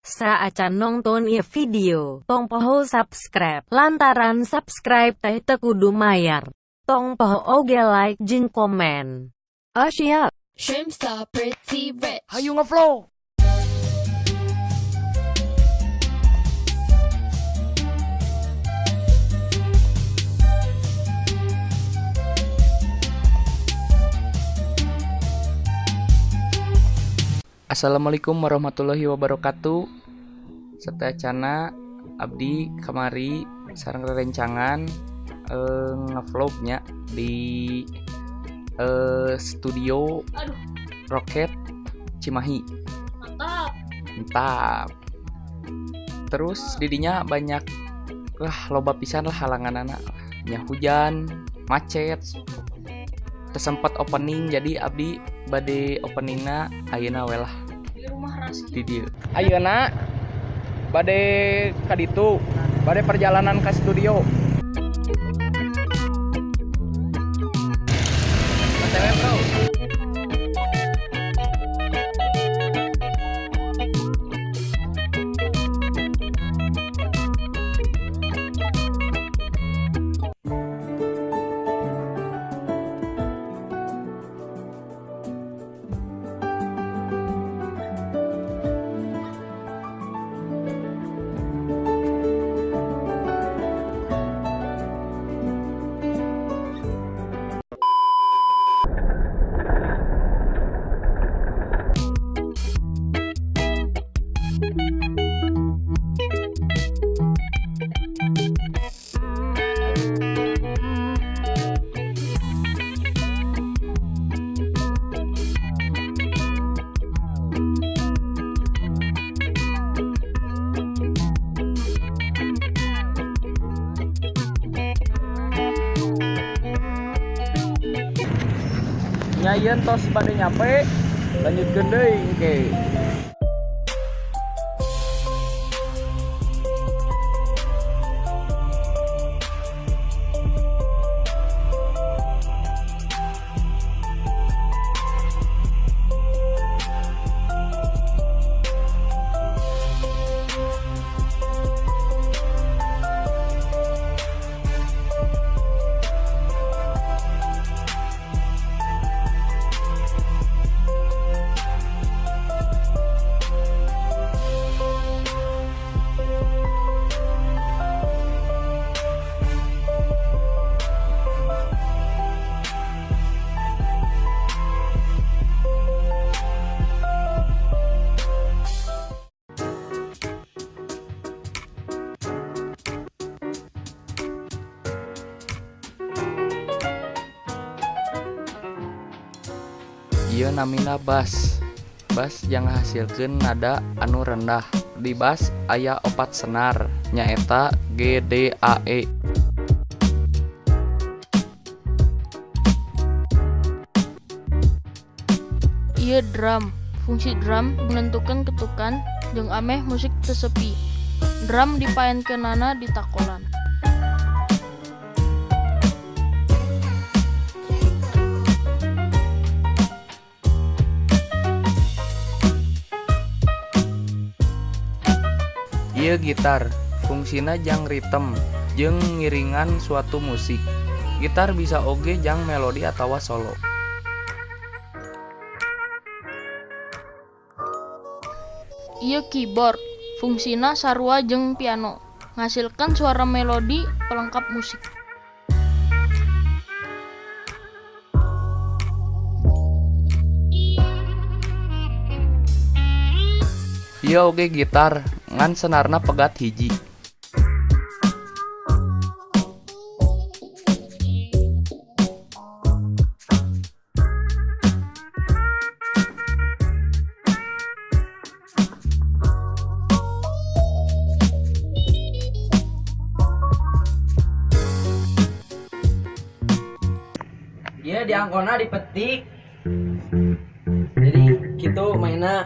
Saacan nongton ieu video, tong poho subscribe, lantaran subscribe teh teu kudu mayar. Tong poho oge like jeung komen. Oh siap. Shrimps are pretty rich. Hayu ngevlog. Assalamualaikum warahmatullahi wabarakatuh. Sateuacanna abdi kamari sareng rerencangan ngevlognya di studio Aduh. Rocket Cimahi. Mantap. Mantap. Terus didinya banyak lah, loba pisan lah halanganana nya, hujan, macet, tersempat opening, jadi abdi bade openingna ayeuna we lah. Di rumah Raski. Di dieu ayeuna bade kaditu, bade perjalanan ke studio. OTW, bro. Nya, ieu tos bade nyampe, lanjutkeun deui engke. Ieu namina bass. Bass jang ngahasilkeun nada anu rendah. Di bass aya opat senar, nyaeta G, D, A, E. Ieu drum. Fungsi drum menentukan ketukan jeung ameh musik teu sepi. Drum dipaenkeunana di takolan. Ieu gitar, fungsina jang ritem jeung ngiringan suatu musik. Gitar bisa oge jang melodi atawa solo. Ieu keyboard. Fungsina sarua jeung piano, ngasilkeun suara melodi pelengkap musik. Ieu oge gitar, ngan senarna pegat hiji. Iya, diangkona dipetik. Jadi gitu mainnya.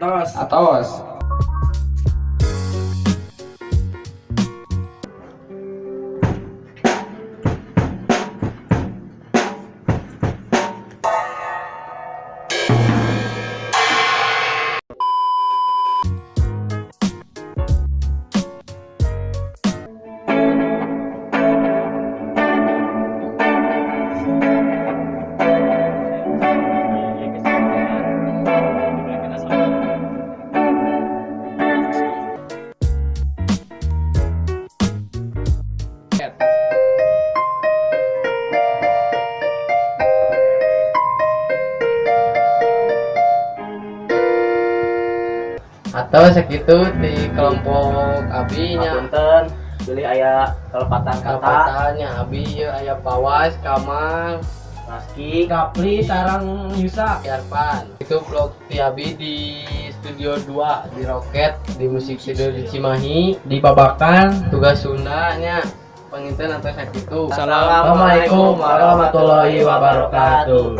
Atos. Atos. Atau sakitu di kelompok abi nya. Punten, bilih aya kelepatan kata. Kalepatannya abi ieu aya Pawas, Kamal, Raski, Kapli sareng Yusa, Yarpan. Itu vlog ti abi di Studio 2 di Roket di Musik Studio di Cimahi di Babakan. Tugas Sunda nya. Panginten atau sakitu. Assalamualaikum warahmatullahi wabarakatuh.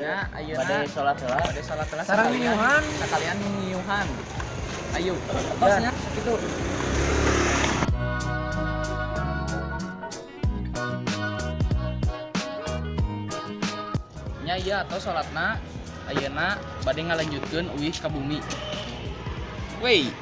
Ya, ayeuna Bade salat heula. Bade salat heula. Sareng ngiuhan. Sekalian ngiuhan. Ayo, tosnya gitu. Nya ieu atuh salatna ayeuna bade ngalanjutkeun uih ka bumi. Wey.